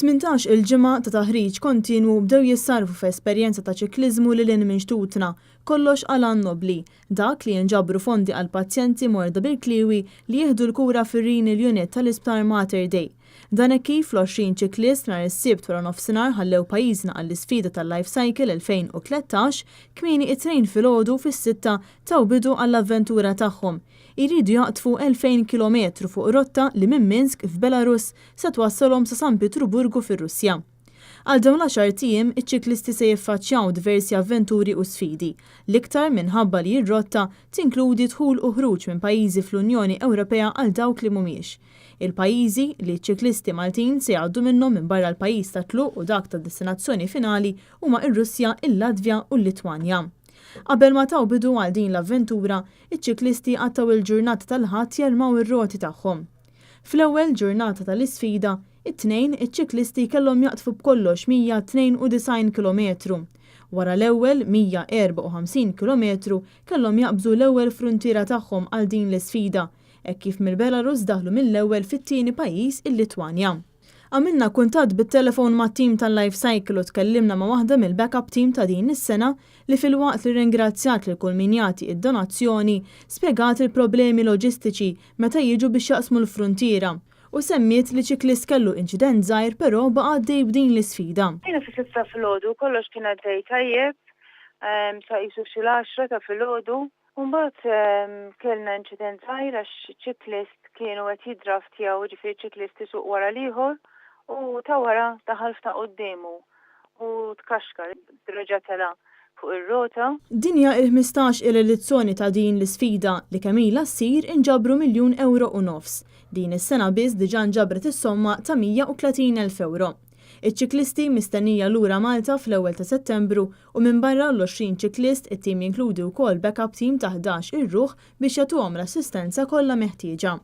18 il-ġimgħa ta' taħriġ kontinwu bdew jissarrfu f'esperjenza ta' ċikliżmu lil hinn minn xtutna, kollox għal għan nobbli, dak li jinġabru fondi għal pazjenti morda bil-kliewi li jieħdu l-kura fir-Renal Unit tal-Isptar Mater Dei. Dan hekk kif l-20 ċiklist nhar is-Sibt waranofsinhar ħallew pajjiżna għall-isfida tal-Life Cycle 2013, kmieni it-Tnejn filgħodu fis-sitta taw bidu għall-avventura tagħhom. Iridu jaqdfu 2,000 kilometru fuq rotta li minn Minsk f'Belarus se twassalhom sa San Pietruburgu fir-Russja. Għal dawn l-għaxart ijiem, iċ-ċiklisti se jiffaċċjaw diversi avventuri u sfidi, l-iktar minħabba li r-rotta tinkludi dħul u ħruġ minn pajjiżi fl-Unjoni Ewropea għal dawk li mhumiex. Il-pajjiżi li ċ-ċiklisti Maltin se jgħaddu minnhom minbarra l-pajjiż tat-tluq u dak tad-destinazzjoni finali huma r-Russja, il-Latvja u l-Litwanja. Qabel ma taw bidu għal din l-avventura, iċ-ċiklisti qattgħu l-ġurnata tal-Ħadd jarmaw ir-roti tagħhom. Fl-ewwel ġurnata tal-isfida, it-Tnejn, iċ-ċiklisti kellhom jaqdfu b'kollox 192 kilometru. Wara l-ewwel 154 kilometru kellhom jaqbżu l-ewwel fruntiera tagħhom għal din l-isfida, hekk kif mill-Belarus daħlu mill-ewwel fit-tieni pajjiż il-Litwanja. Għamilna kuntatt bit-telefon mat-tim tal-Life Cycle u tkellimna ma' waħda mill-backup team ta' din is-sena li filwaqt li rringrazzjat lil kull min jagħti id-donazzjoni, spjegat il-problemi loġistiċi meta jiġu biex jaqsmu l-fruntiera u semmiet li ċiklist kellu inċident żgħir però baqa' għaddej b'din l-isfida. Jiena fis-sitta filgħodu kollox kien għaddej tajjeb sa qisu xi l-għaxra ta' filgħodu. U mbagħad kellna inċident żgħir għax ċiklist kienu qed jiddraftjaw, jiġifieri ċiklist isuq wara l-ieħor u ta' wara daħal f'ta' quddiemu u tkaxkar, reġa' tela' fuq ir-rota. Din hija il-15 il edizzjoni ta' din l-isfida li kemm ilha ssir inġabru miljun ewro u nofs. Din is-sena biss diġà nġabret is-somma ta' 130 elf ewro. Iċ-ċiklisti mistennija lura Malta fl-ewwel ta' Settembru u minbarra l-20 ċiklist it-tim jinkludi wkoll backup team ta' 11 il ruħ biex jagħtuhom l-assistenza kollha meħtieġa.